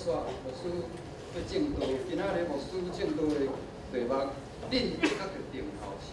煞牧師欲證道，今仔日牧師證道的題目：恁的確著定後生。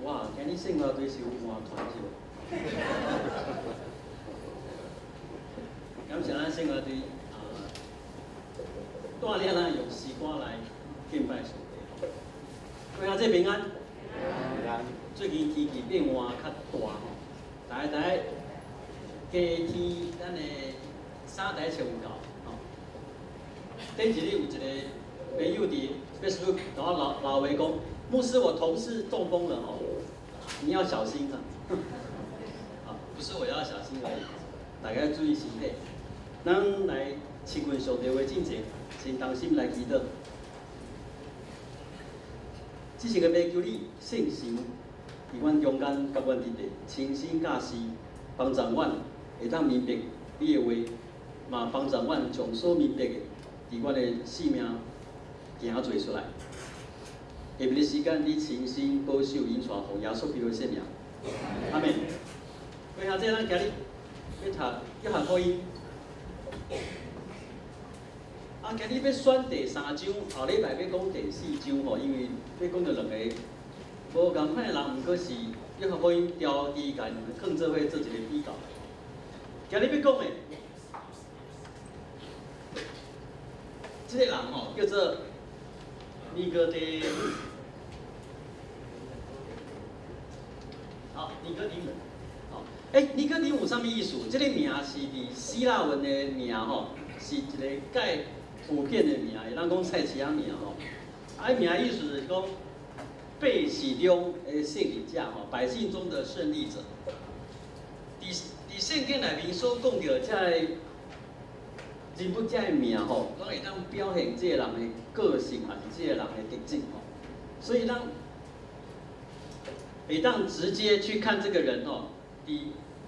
哇，今日聖樂隊是有換團是無？感謝咱聖樂隊啊，帶領咱用詩歌來敬拜上帝。各位兄弟平安。平安。最近天氣變換較大吼，大家知加添咱的衫袋穿有夠吼。頂一日有一個朋友佇 Facebook 共我留留話講，牧師，我同事中風了吼，你要小心啊！啊，不是我要小心而已，大家注意身體。咱來親近上帝話進前，先同心來祈禱。至聖的父，求你聖神佇阮中間，佮阮佇咧，親身教示，幫助阮會當明白你的話，嘛幫助阮將所明白的佇我的性命行做出來。下面的時間，你親身保守引帶，奉耶穌基督聖名，阿們。各位兄弟，咱今日欲讀約翰福音。啊，今日欲選第三章，後禮拜欲講第四章吼，因為欲講著兩个無仝款的人，毋過是約翰福音調佇共兩个囥做伙做一個比較。今日欲講的，這个人吼叫做尼哥底母。好，尼哥底母。好，欸，尼哥底母啥物意思？這个名是佇希臘文的名吼，是一个蓋普遍的名，會當講菜市仔名吼。啊，名意思就是講百姓中的勝利者吼，百姓中的勝利者。佇聖經內面所講著這个人物這个名吼，攏會當表現這個人的個性，抑是這個人的特質吼。所以咱會當直接去看這個人吼，佇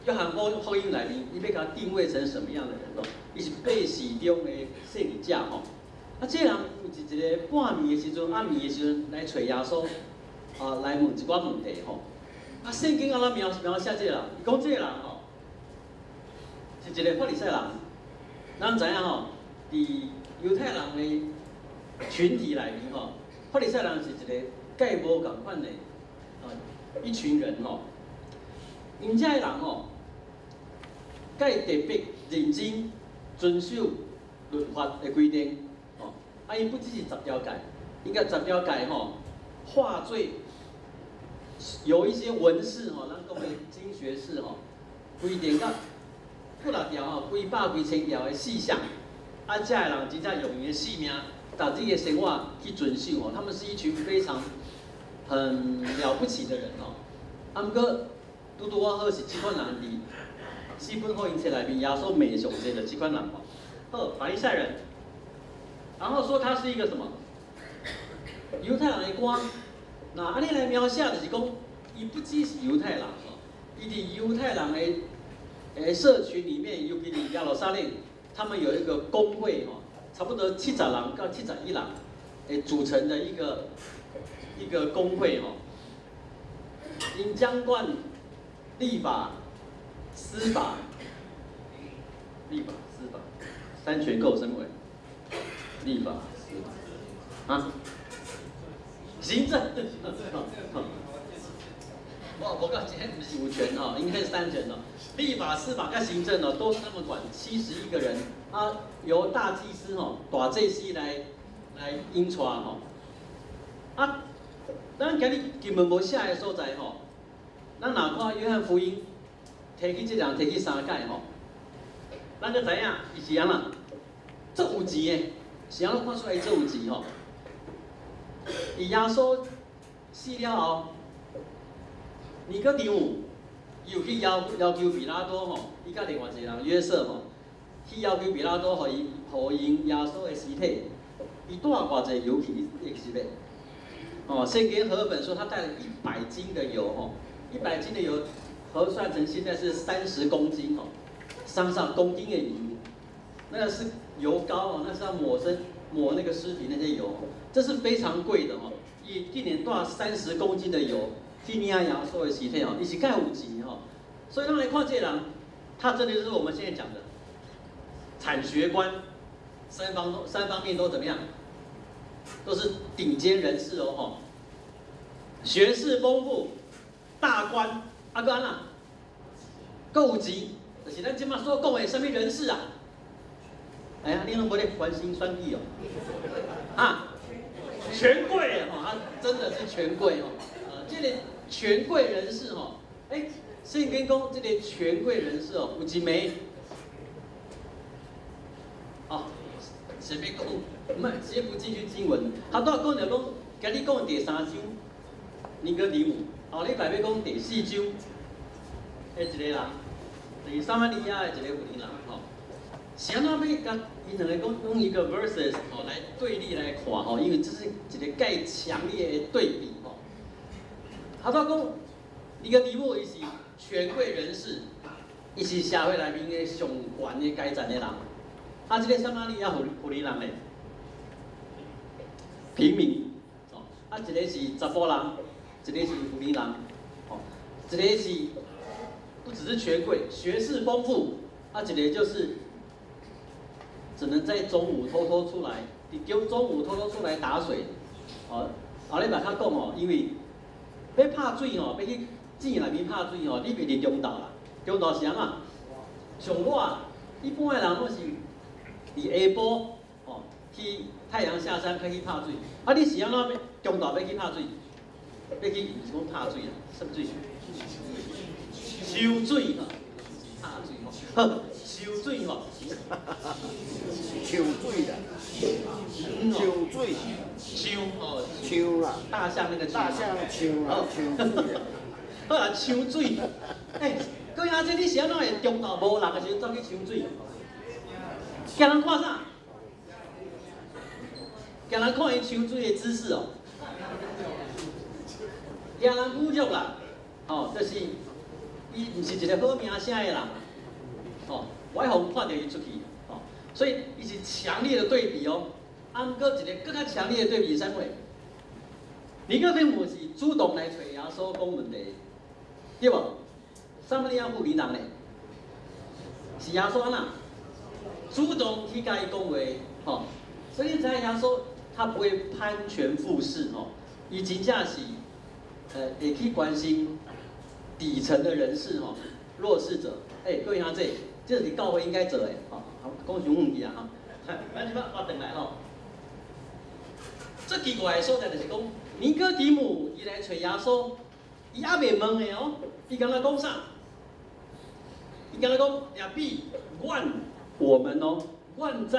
約翰福音內面，伊欲共定位成什麼樣的人吼？伊是百姓中的勝利者吼。啊，這個人有一個半暝的時陣，暗暝的時陣來揣耶穌，啊，來問一寡問題吼。啊，聖經按怎描寫這個人？伊講這個人吼，是一個法利賽人。咱知影吼，佇猶太人的群體內面吼，法利賽人是一個蓋無仝款的啊一群人吼。𪜶遮的人吼，蓋特別認真遵守律法的規定，吼。啊，𪜶不只是十條誡，𪜶共十條誡吼，化做有一些文士吼，咱講的經學士吼，規定甲幾若條吼，幾百幾千條的細項，啊，遮的人真正用𪜶的性命，逐日的生活去遵守吼，他們是一群非常很了不起的人吼。啊，毋過拄拄仔好是這款人佇四本福音冊內面，耶穌罵上濟就這款人吼。好，法利賽人，然後說他是一個什麼？猶太人的官。那按呢來描寫就是講，伊不只是猶太人吼，伊佇猶太人的社群裡面，尤其佇耶路撒冷，他們有一個公會吼，差不多70人到71人，組成的一個公會吼。𪜶掌管立法、司法、立法、司法三權構成為立法、司法啊，行政。我無講，這毋是五權吼，應該是三權哦。立法、司法佮行政哦，都是他們管71個人啊，由大祭司吼、大祭司來引帶吼。啊，咱今日經文無寫的所在吼，咱若看約翰福音，提起這人提起三擺吼，咱就知影伊是按怎，足有錢的，是按怎看出來伊足有錢吼？伊耶穌死了後，尼哥底母又去要求彼拉多吼，伊佮另外一個人約瑟吼，去要求彼拉多，予𪜶耶穌的屍體，伊帶偌濟油去，你會記得？哦，聖經和合本說他帶了一百斤的油吼，一百斤的油核算成現在是30公斤哦，30公斤的油，那個是油膏哦，那是要抹身抹那個屍體那些油，這是非常貴的哦。伊一年帶三十公斤的油去領耶穌的屍體哦，伊是蓋有錢吼，所以咱來看這個人，他真的就是我們現在講的產學官三方面都怎麼樣？都是頂尖人士哦，吼，學識豐富，大官，啊閣按怎，閣有錢，就是咱這馬所講的啥物人士啊？哎呀，你攏無咧關心選舉哦？啊，權貴吼，他真的是權貴哦，啊，這個權貴人士吼，欸，聖經講這個權貴人士哦，有一暝，哦，隨便講。毋直接不進去經文，他拄仔講著講，今日講第三章，尼哥底母，後禮拜欲講第四章，的一個人，佇撒瑪利亞的一個婦人吼，是按怎欲共𪜶兩个講用一個 versus 吼來對立來看吼，因為這是一個蓋強烈的對比吼。他拄仔講，尼哥底母伊是權貴人士，伊是社會內面的上懸的階層的人，啊，這個撒瑪利亞婦人咧，平民，哦，啊，一个是查埔人，一個是婦人，哦，一個是不只是權貴，學識豐富，啊，一個就是只能在中午偷偷出來，佇中午偷偷出來打水，哦，後禮拜較講哦，因為欲拍水吼，欲去井內面拍水吼，你袂佇中晝啦，中晝是按怎？上熱，一般的人攏是佇下晡，哦，去太陽下山開始拍水，啊，你是按怎欲中晝欲去拍水？欲去毋是講拍水啊，啥物水？抽水吼，拍水吼，好，抽水吼，抽水啦，抽水，抽哦，抽啦，大象那個大象抽啦，抽水。好啊，抽水。欸，各位阿姐，你是按怎會中晝無人的時陣走去抽水？驚人看啥？驚人看伊抽水的姿勢哦。驚人侮辱啦，吼，就是伊毋是一個好名聲的人，吼，我愛予看著伊出去，吼，所以伊是強烈的對比哦。啊，毋過一個閣較強烈的對比是啥物？尼哥底母是主動來揣耶穌講問題，對無？撒瑪利亞婦人咧，是耶穌按怎？主動去共伊講話，吼，所以你知影耶穌他不會攀權附勢，吼，伊真正是，會去關心底層的人士，吼，弱勢者。欸，各位兄弟，這是教會應該做的，吼，好，講傷遠去啊，吼，咱這擺活轉來吼。最奇怪的所在就是講，尼哥底母伊來揣耶穌，伊猶未問的哦，伊敢若講啥？伊敢若講，拉比，阮我們哦，阮知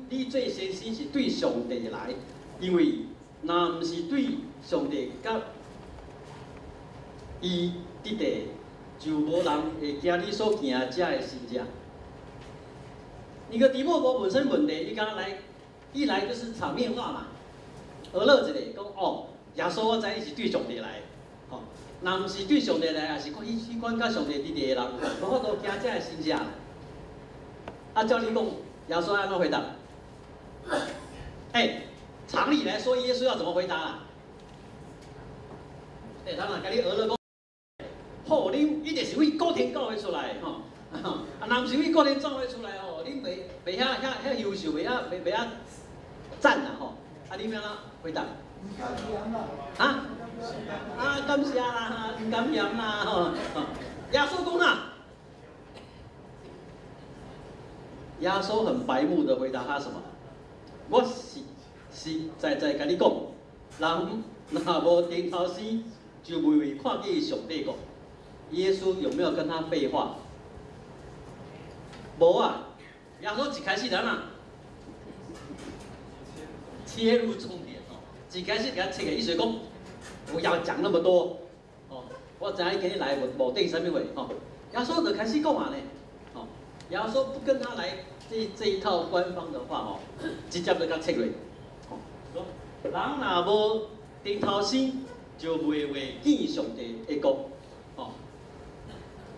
你做先生是對上帝來，因為若毋是對上帝佮伊佇地，就無人會行你所行遮的神跡。尼哥底母無問啥問題，伊敢若來，一來就是場面話嘛。學樂一下，講哦，耶穌我知你是對上帝來，吼，若毋是對上帝來，也是講彼款佮上帝佇地的人，無法度行遮的神跡。啊，照你講，耶穌按怎回答？欸，常理來說，耶穌要怎麼回答啦？欸，他若共你學樂講，好，恁一定是為古天教會出來的吼，啊，若毋是為古天教會出來吼，恁袂袂遐遐遐優秀，袂遐袂袂遐讚啦吼。啊，你欲按怎回答？啊？啊，感謝啦，毋敢嫌啦吼。耶穌講啊，耶穌很白目的回答他什麼？我實實在在共你講，人若無重頭生，就袂會看見上帝國。耶穌有沒有跟他廢話？無啊！耶穌一開始就按怎？切入重點哦，一開始共他切個意思講，不要講那麼多哦。我知影你今日來目的是啥物話吼？耶穌就開始講啊呢，哦，耶穌不跟他來這一套官方的話哦，直接就共切落。哦，人若無重頭生，就袂會見上帝的國。哦，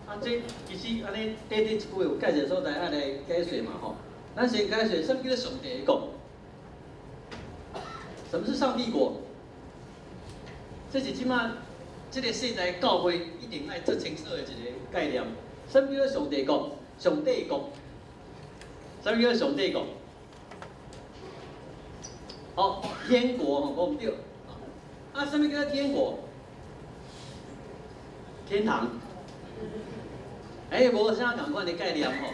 啊，這其實按呢短短一句話有解釋所在，愛來解釋嘛吼。咱先解釋啥物叫做上帝的國。什麼是上帝國？這是這馬這個世代教會一定愛做清楚的一個概念。什麼叫做上帝國？上帝國？什麼叫做上帝國？哦，天國吼，講毋對。啊，什麼叫做天國？天堂。欸，無啥仝款的概念吼。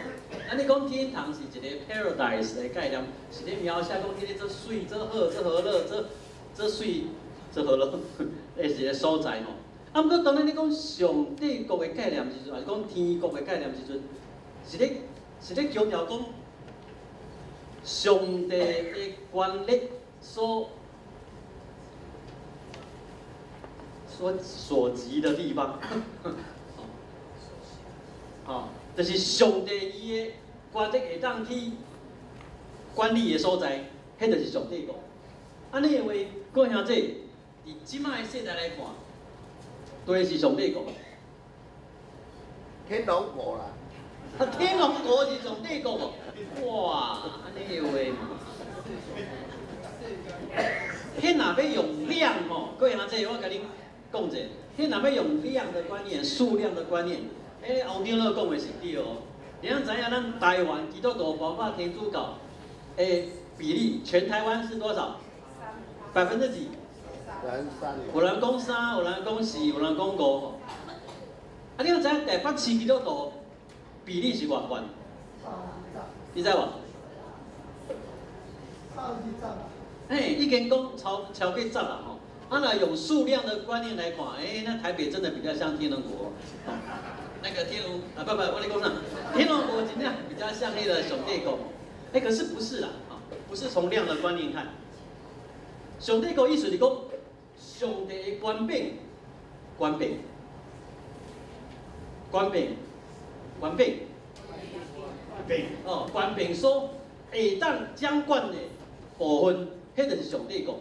咱咧講天堂是一個 paradise 的概念，是咧描寫講彼个足媠、足好、足和樂、足足媠、足和樂的一個所在吼。啊，毋過當咱咧講上帝國的概念時陣，抑是講天國的概念時陣，是咧強調講上帝的權力所及的地方。哦，就是上帝伊的權力會當去管理的所在，彼就是上帝國。按呢的話，各位兄弟，佇這擺的世代來看，佗是上帝國。天龍國啦。啊，天龍國是上帝國哦。哇，按呢的話嘛，彼若欲用量吼，各位兄弟，我共恁講者，你若欲用量的觀念、數量的觀念，欸，王長老講的是對哦。你通知影咱台灣基督徒包括天主教的比例，全台灣是多少？百分之幾？ 3%。有人講三，有人講四，有人講五吼。啊，你通知影台北市基督徒比例是偌懸？你知無？嘿，已經講超過十啦吼。啊，若用數量的觀念來看，欸，那台北真的比較像天龍國。那個天龍啊，不不，我咧講啥？天龍國真正比較像彼个上帝國。欸，可是不是啦，啊，不是從量的觀念看。上帝國意思是講，上帝的權柄，權柄，權柄，權柄，柄哦，權柄所會當掌管的部分，彼就是上帝國。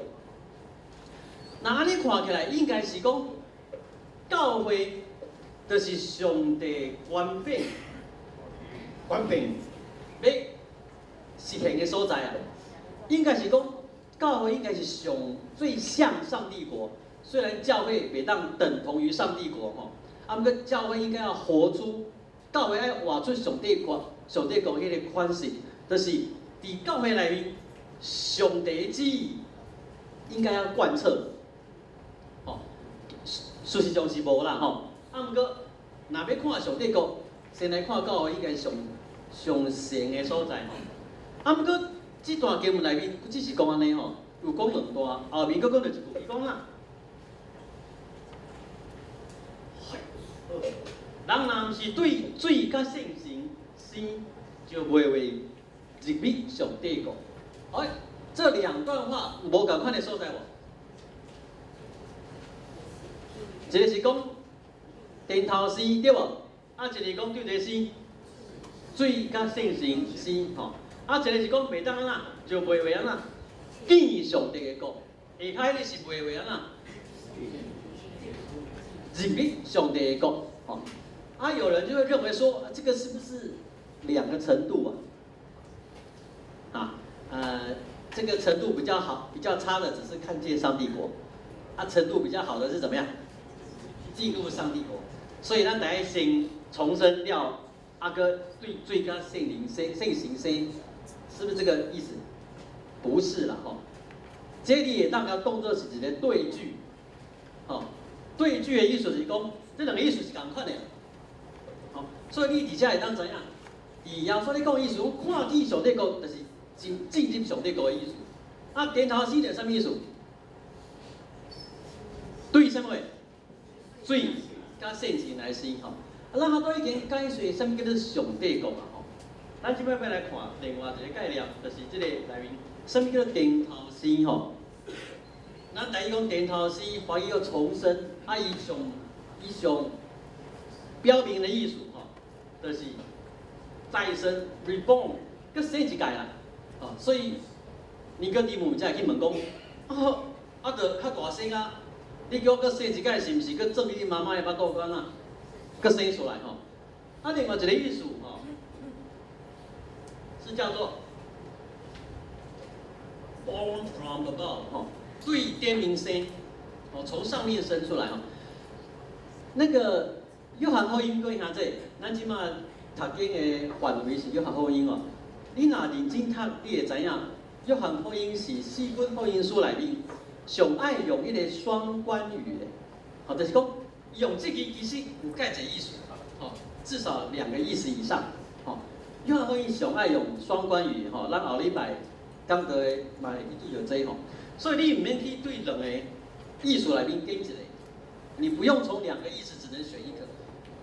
那按呢看起來，應該是講教會就是上帝權柄，權柄欲實現的所在啊。應該是講教會應該是上最像上帝國，雖然教會袂當等同於上帝國吼，啊，毋過教會應該要活出教會愛活出上帝國、上帝國彼个款式，就是佇教會內面，上帝的旨意應該要貫徹。吼，事實上是無啦吼，啊，毋過若欲看上帝國，先來看教會應該上上神的所在吼。啊，毋過這段經文內面只是講按呢吼，有講兩段，後面閣講著一句，伊講啊，人若毋是對水佮聖神生，就袂會入去上帝國。哎，這兩段話有無仝款的所在無？一个是講頂頭生對無？啊，一個講對佗生，水佮聖神生吼。啊，一個是講袂當按怎，就袂會按怎見上帝的國。下跤彼个是袂會按怎入去上帝的國。吼。啊，有人就會認為說，這個是不是兩個程度啊？啊，這個程度比較好，比較差的只是看見上帝國，啊，程度比較好的是怎麼樣？進入上帝國。所以咱得先重生了，啊閣對水佮聖靈生聖神生，是不是這個意思？不是啦，吼。這裡會當共當做是一個對句，吼，對句的意思是講，這兩個意思是仝款的，吼，所以你佇遮會當知影，佇耶穌咧講意思，看見上帝國，就是進入上帝國的意思。啊，頂頭生是啥物意思？對啥物？水佮聖神來生吼。啊，咱都已經解釋啥物叫做上帝國啊吼。咱這擺欲來看另外一個概念，就是這个內面啥物叫做頂頭生吼。咱台語講頂頭生，華語叫重生，啊，伊上標明的意思吼，就是再生 reborn，閣生一屆啦。哦，所以尼哥底母才會去問講，啊，啊，著較大聲啊，你叫我閣生一屆，是毋是閣轉去你媽媽的腹肚間啊？閣生出來吼。啊，另外一個意思吼，是叫做 born from above 吼，對頂面生，哦，從上面生出來吼。那個約翰福音各位兄弟，咱這馬讀經的範圍是約翰福音哦。你若認真讀，你會知影，約翰福音是四本福音書內面上愛用彼个雙關語的，吼，就是講用這个其實有蓋濟意思，吼，至少兩個意思以上，吼。約翰福音上愛用雙關語，吼，咱後禮拜講道的嘛會去拄著這吼，所以你毋免去對兩個意思內面揀一個，你不用從兩個意思只能選一個，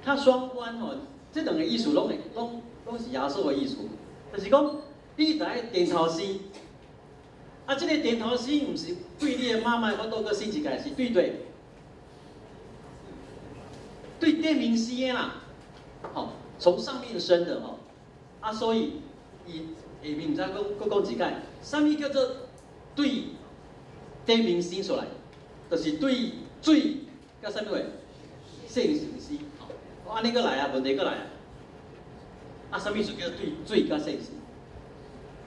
它雙關吼，這兩個意思攏會攏是耶穌的意思，就是講你佇頂頭生，啊，這个頂頭生毋是對你的媽媽腹肚閣生一屆，是對佗，對頂面生的啦，吼，從上面生的吼，啊，所以伊下面毋知閣閣講幾擺，啥物叫做對頂面生出來，就是對水佮啥物話聖神生，吼，按呢閣來啊，問題閣來啊，啊，啥物意思叫對水佮聖神？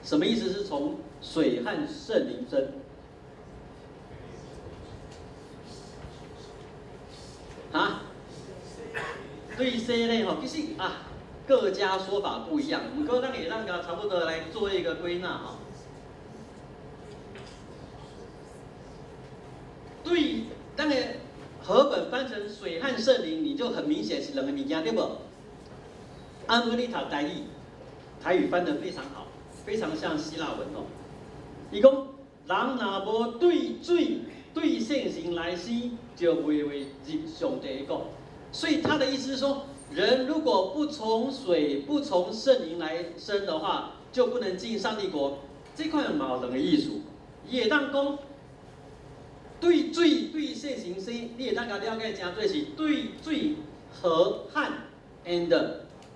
什麼意思？是從水和聖靈生？哈？對洗禮吼，其實啊，各家說法不一樣，毋過咱會當共差不多來做一個歸納吼。對，咱的和本翻成水和聖靈，你就很明顯是兩個物件，對無？啊毋過你讀台語，台語翻得非常好，非常像希臘文哦。伊講，人若無對水、對聖神來生，就袂會入上帝的國。所以他的意思是說，人如果不從水、不從聖靈來生的話，就不能進上帝國。這塊嘛有兩個意思，伊會當講對水、對聖神生，你會當共了解成做是對水和和 and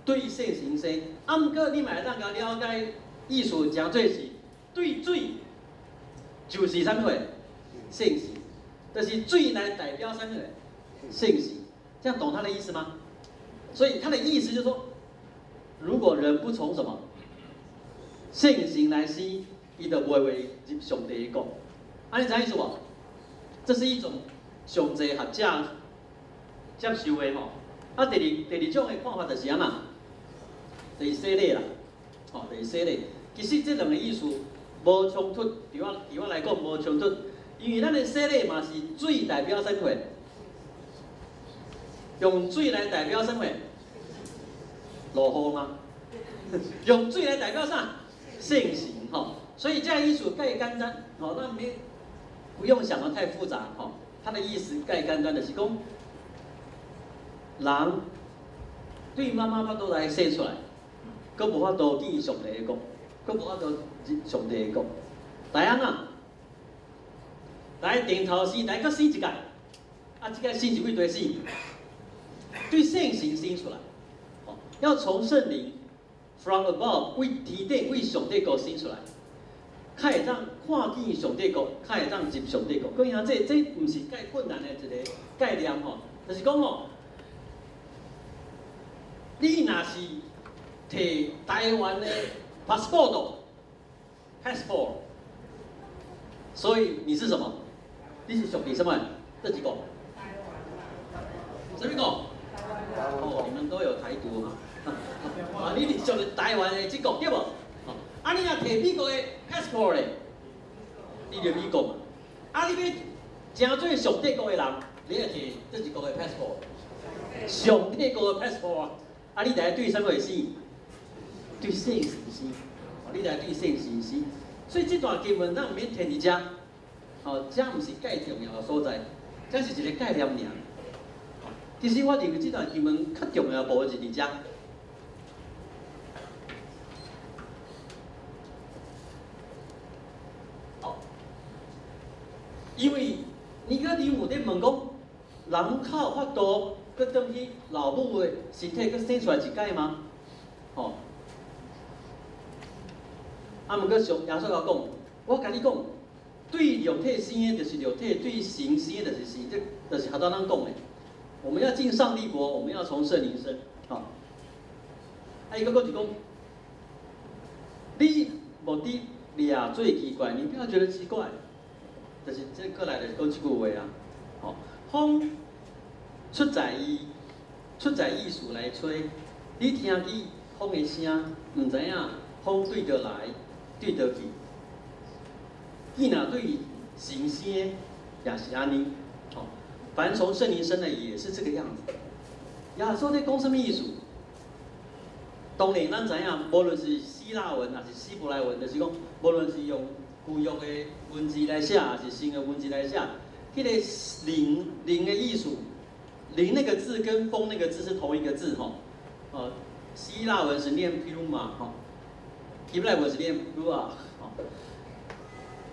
對聖神生。啊，毋過你嘛會當共了解意思成做是對水就是啥物貨？聖神，就是水來代表啥物貨？聖神。這樣懂他的意思嗎？所以他的意思就是說，如果人不從什麼聖神來生，伊就袂會入上帝的國。啊，你知影意思無？這是一種上濟學者接受的吼。啊，第二種的看法就是按怎？就是洗禮啦，吼，就是洗禮。其實這兩個意思無衝突，佇我來講無衝突，因為咱的洗禮嘛是水代表啥物貨？用水來代表啥物？落雨嗎？用水來代表啥？聖神吼。所以這個意思蓋簡單，吼，咱免不用想得太複雜吼。它的意思蓋簡單，就是講人對媽媽腹肚來生出來，閣無法度見上帝的國，閣無法度入上帝的國。來按怎？來頂頭生，來閣生一擺，啊，這個生是佗地生？對聖神生出來，要從聖靈 from above 為天頂為上帝國生出來，較會當看見上帝國，較會當入上帝國。閣兄這毋是蓋困難的一個概念吼，就是講吼，你若是提台灣的 passport，passport，所以你是什麼？你是屬於什麼？這幾個？什麼國？哦，你們都有台獨嘛？啊，你是屬於台灣的這國對無？啊，你若提美國的 passport 咧，你就美國嘛。啊，你欲成做上帝國的人，你愛提佗一國的 passport？上帝國的 passport 啊，你著愛對啥物生？對聖神生。你著愛對聖神生。所以這段經文咱毋免停佇遮，哦，這毋是蓋重要的所在，這是一個概念爾。其實我認為這段經文較重要的部分是佇遮。哦，因為尼哥底母咧問講，人較有法度閣轉去老母的身體閣生出來一擺嗎？吼，啊，毋過上耶穌共講，我共你講，對肉體生的，就是肉體；對神生的，就是神。這就是頭拄咱講的。我們要進上帝國，我們要從聖靈生。吼，啊，伊閣講一講，你莫佇掠做奇怪，你不要覺得奇怪，就是這過來就是講這句話啊。吼，風出在伊，出在意思來吹，你聽見風的聲，毋知影風對佗來，對佗去。伊若對神生的，也是按呢。吼，凡從聖靈生的也是這個樣子。耶穌咧講啥物意思？當然，咱知影，無論是希臘文，還是希伯來文，就是講，無論是用舊約的文字來寫，還是新的文字來寫，彼個靈靈的意思，靈那個字跟風那個字是同一個字吼。哦，希臘文是念 pneuma 吼，希伯來文是念 ruach 吼。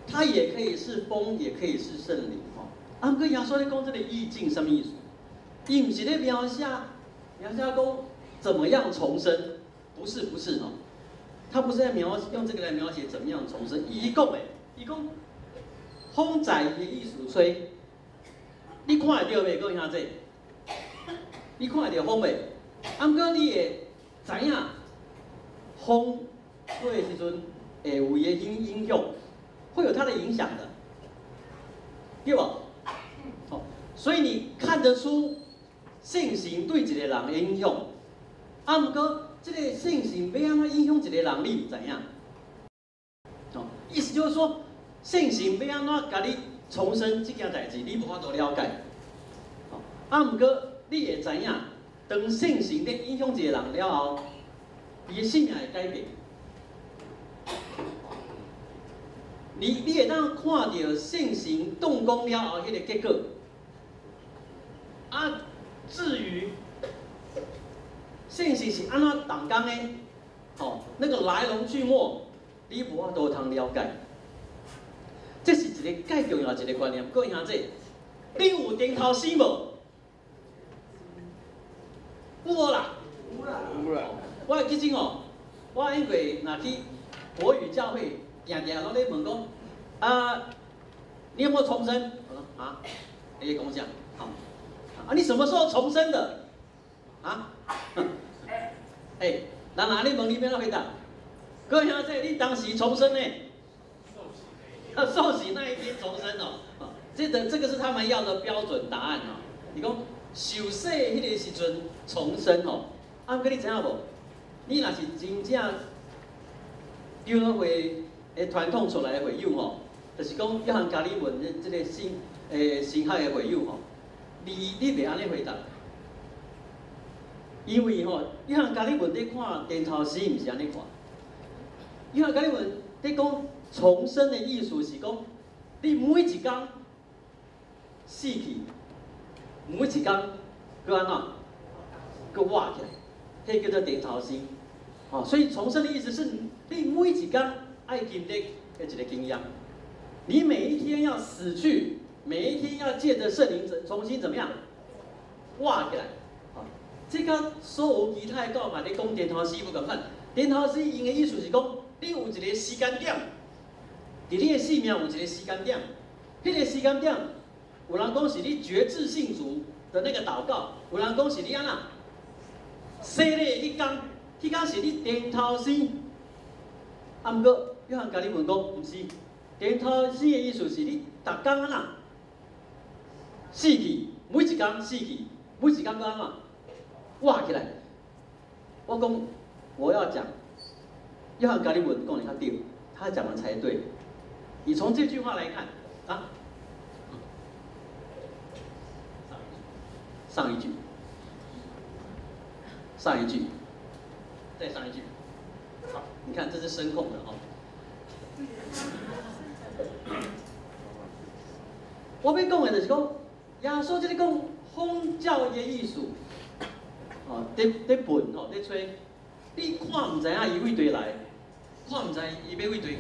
它也可以是風，也可以是聖靈吼。啊，毋過耶穌咧講這個意境啥物意思？伊毋是咧描寫描寫講怎麼樣重生，不是不是吼，他不是在描用這個來描寫怎麼樣重生。伊講的，伊講風在伊的意思吹，你看會著袂？各位兄弟，你看會著風袂？啊，毋過你會知影風吹的時陣會有伊的影響，會有它的影響的，對無？好，所以你看得出聖神對一個人的影響。啊，毋過這个聖神欲按怎影響一個人，你毋知影。哦，意思就是說，聖神欲按怎共你重生這件代誌，你無法度了解。哦，啊，毋過你會知影，當聖神咧影響一個人了後，伊的生命會改變。你會當看著聖神動工了後彼个結果。啊，至於聖神是按怎動工的，吼，那個來龍去脈，你無法度通了解。這是一个蓋重要一个觀念。各位兄弟，你有重頭生無？有無啦？有啦。有啦。我會記得哦，我因為若去國語教會，定定攏咧問講，啊，你有無重生？我說啊，你咧講啥？好，啊，你什麼時候重生的？啊？欸，人若按呢問你欲按怎回答？各位兄弟，你當時重生呢？受洗那一天重生哦，這個是他們要的標準答案哦。你講受洗彼个時陣重生哦，啊，毋過你知影無？你若是真正長老會的傳統出來的會友吼，就是講約翰加爾文這個神神學的會友吼，你袂按呢回答，因為吼，約翰加爾文咧看重頭生毋是按呢看，約翰加爾文咧講重生的意思是講，你每一工死去，每一工閣按怎，閣活起來，彼叫做重頭生。哦，所以重生的意思是，你每一工愛經歷的一个經驗，你每一天要死去，每一天要借著聖靈重新怎麼樣，活起來。哦，這佮所有其他的教派咧講重頭生無仝款，重頭生𪜶的意思是講，你有一个時間點，佇你的生命有一个時間點，彼个時間點，有人講是你決志信主的那個禱告，有人講是你按怎洗禮彼工，彼工是你重頭生。啊，毋過約翰加爾文講，毋是，重頭生的意思是你逐工按怎死去，每一工死去，每一工閣按怎活起來。我講，我要講，約翰加爾文講的較對，他講的才對。你從這句話來看，啊，上一句，上一句，再上一句，好，你看這是聲控的哦。我欲講的就是講，耶穌這裡講風叫的意思，哦，佇糞吼，佇吹，你看毋知影伊佗佗來，看毋知伊欲佗佗去。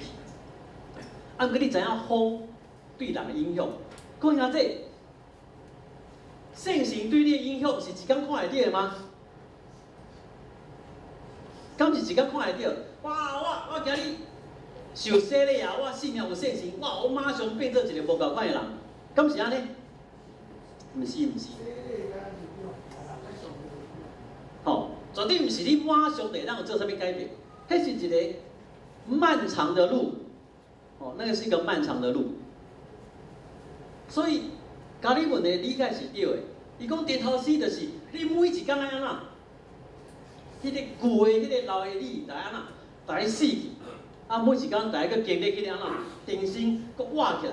啊，毋過你知影風對人的影響，講兄弟，聖神對你的影響是一工看會著的嗎？敢是一工看會著？哇！我今日受洗禮啊，我生命有聖神，哇！我馬上變做一个無仝款的人，敢是按呢？毋是毋是。吼，絕對毋是你馬上就會當有做啥物改變，彼是一个漫長的路。哦，那个是一个漫長的路，所以加爾文的理解是對的。伊講重頭生就是你每一工愛按怎，彼个舊的、彼个老的你來按怎，來死去，啊，每一工來閣經歷彼个按怎，重新閣活起來，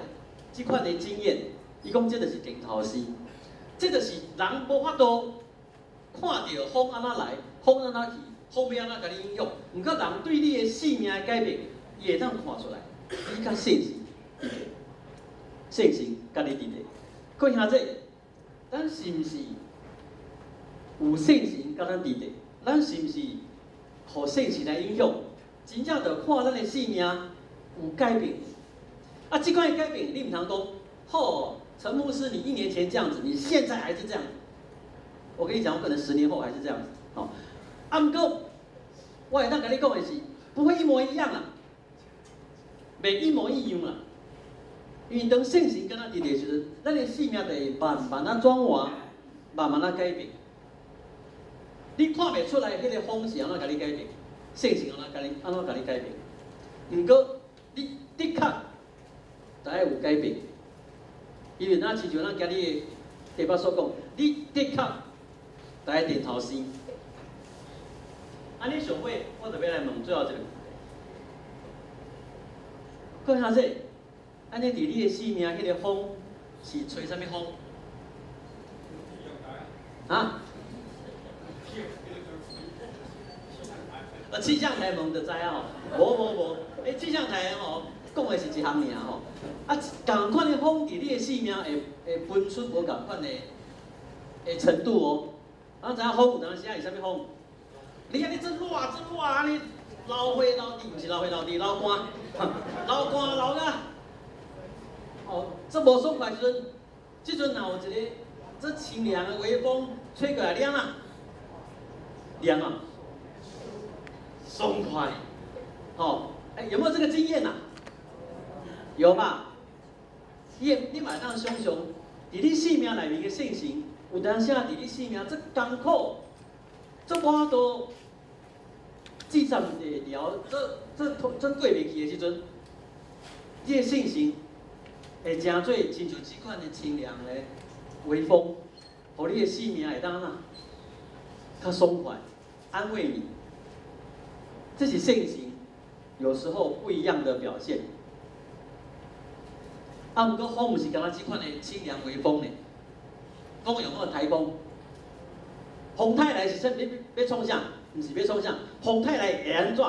這款的經驗，伊講這就是重頭生，這就是人無法度看著風按怎來，風按怎去，風欲按怎共你影響，毋過人對你的生命的改變，伊會當看出來。你佮聖神佇咧，聖神佮你佇咧。各位兄弟，咱是毋是有聖神佮咱佇咧？咱是毋是予聖神來影響？真正就看咱的生命有改變。啊，這款的改變，你毋通講，吼，陳牧師，你一年前這樣子，你現在還是這樣子。我跟你講，我可能10年後還是這樣子。吼，啊，毋過，我會當共你講的是，不會一模一樣啊。袂一模一樣啦，因為當聖神佮咱佇咧的時陣，咱的生命就會慢慢仔轉換，慢慢仔改變。你看袂出來彼个風是按怎共你改變，聖神按怎共你改變。毋過你的確就愛有改變，因為咱親像咱今日的題目所講，你的確逐个点头生。按呢上尾，我就欲来问最后一个问题。各位兄弟，按呢伫你的生命，彼个風是吹啥物風？啊？啊，氣象台問就知影吼，無無無，欸，氣象台吼講的是一項爾吼。啊，仝款的風佇你的生命會會分出無仝款的的程度哦。啊，知影風有當時是啥物風？你按呢這熱這熱按呢流血流滴，毋是流血流滴，流汗，流汗流甲，哦，這無爽快時陣，這陣若有一個這清涼的微風吹過來，涼啊，涼啊，爽快，哦，欸，有沒有這個經驗啊？有吧？你你嘛會當想像，佇你生命內面的聖神，有當時佇你生命這艱苦，這無法度支撐會牢，這這這過袂去的時陣，你的聖神會成做親像這款的清涼的微風，予你的生命會當怎較爽快，安慰你。這是聖神有時候不一樣的表現。啊，毋過風毋是干焦這款的清涼微風呢？風有沒有颱風？風颱來是啥？欲欲創啥？毋是欲創啥？風颱來會按怎？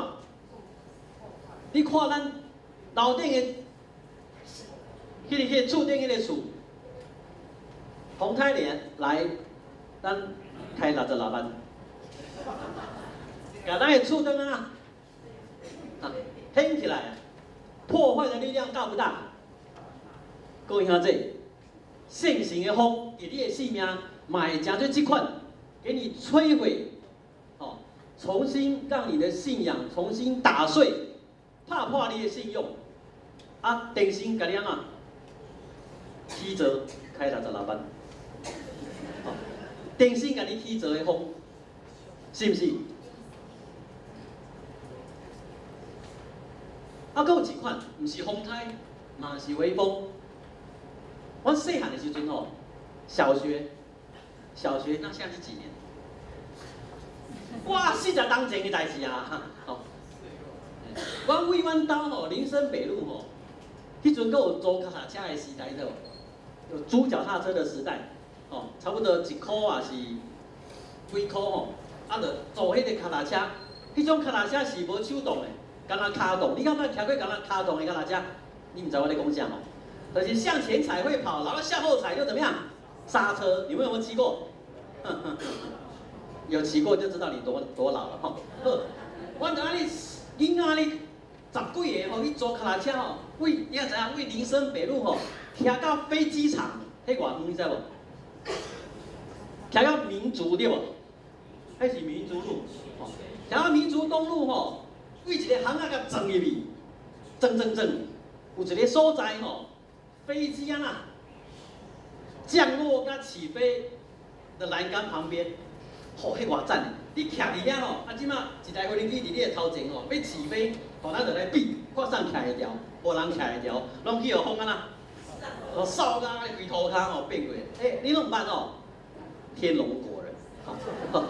你看咱樓頂的彼個彼個厝頂彼個厝，風颱來來，咱開66萬，共咱的厝燈啊，啊，掀起來啊，破壞的力量大不大？各位兄弟，聖神的風佇你的生命，嘛會成做這款，給你摧毀，哦，重新讓你的信仰重新打碎，拍破你的信用，啊，重新共你按怎？起座開66萬，哦，重新共你起座的風，是毋是？啊，閣有一款，毋是風颱，嘛是微風。阮細漢的時陣吼，小學，小學那現在是幾年？哇，40冬前的代誌啊！吼，阮為阮兜吼林森北路吼，彼陣閣有租腳踏車的時代對無？有租腳踏車的時代，吼，差不多一箍抑是幾箍吼，啊，就租彼个腳踏車，彼種腳踏車是無手動的，干焦跤動。你敢捌騎過干焦跤動的腳踏車？你毋知我咧講啥吼？就是向前踩會跑，然後向後踩就怎麼樣？剎車。你們有沒有騎過？有騎過就知道你多多老了吼。好，阮就按呢囡仔呢十幾个吼去租腳踏車吼，為你也知影，為林森北路吼，騎到飛機場，彼偌遠你知無？騎到民族對無？彼是民族路，吼，騎到民族東路吼，為一個巷仔共撞入去，撞撞撞，有一個所在吼。飛機啊，降落佮起飛的欄杆旁邊，吼，彼偌讚的！你徛佇遐吼，啊，這馬一台飛機佇你的頭前吼，欲起飛，吼，咱就來比，看誰徛會牢，無人徛會牢，攏去予風按怎，予掃甲規塗跤吼變過。欸，你攏毋捌吼？天龍國人，吼，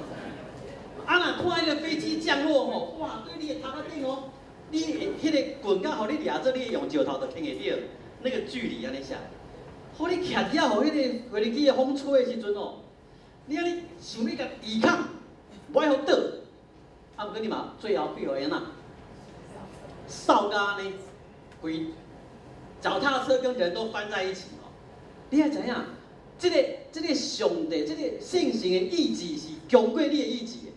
啊，若看彼个飛機降落吼，哇，對你的頭殼頂哦，你彼个棍仔，予你掠做，你用石頭就牽會著。那個距離按呢寫，予你徛佇遐，予彼个飛機的風吹的時陣哦，你按呢想欲共抵抗，無愛予倒，啊，毋過你嘛最後變予按怎？掃甲按呢，規腳踏車跟人都翻在一起哦。你愛知影，這个這个上帝，這個聖神的意志是強過你的意志的。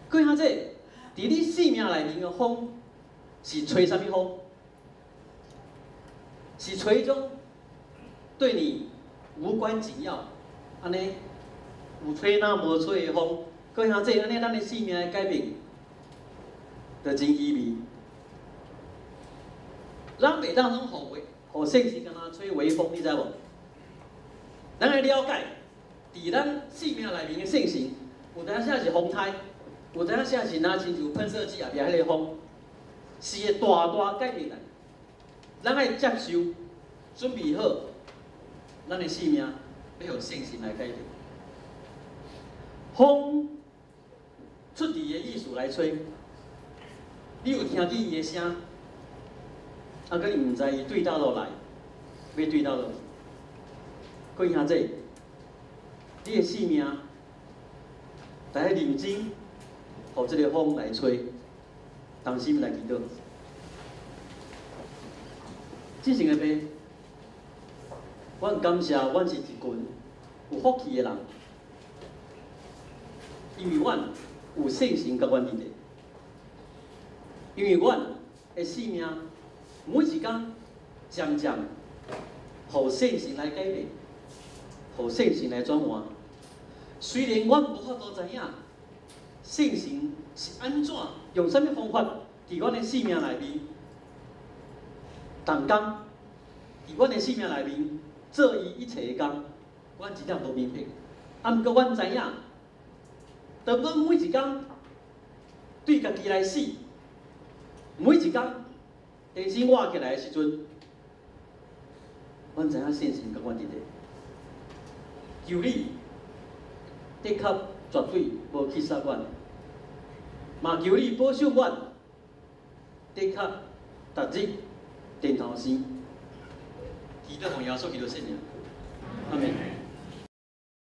各位兄弟，佇你生命內面的風是吹啥物風？是吹一種對你無關緊要，按呢有吹若無吹的風。各位兄弟，按呢咱的生命的改變，就真稀微。咱袂當攏予予聖神敢若吹微風，你知無？咱愛了解，佇咱生命內面的聖神，有當時是風颱，有當時是若親像噴射機後壁彼個風，是會大大改變咱。咱愛接受，準備好，咱的生命欲予聖神來改變。風出佇伊的意思來吹，你有聽見伊的聲，啊，閣你毋知伊對佗落來，欲對佗落去。各位兄弟，你的性命，逐日認真，予這个風來吹，同心來祈禱。至聖的父，阮感謝阮是一群有福氣的人，因為阮有聖神佮阮佇咧，因為阮的性命每一工漸漸予聖神來改變，予聖神來轉換。雖然阮無法度知影聖神是按怎用啥物方法佇阮的性命內面動工，佇阮的性命內面做伊一切的工，阮真正無明白。啊，毋過阮知影，當阮每一工對家己來死，每一工重新活起來的時陣，阮知影聖神佮阮佇咧。求你的確絕對無棄殺阮，嘛求你保守阮，的確逐日電頭生。祈禱奉耶穌基督聖名，阿門。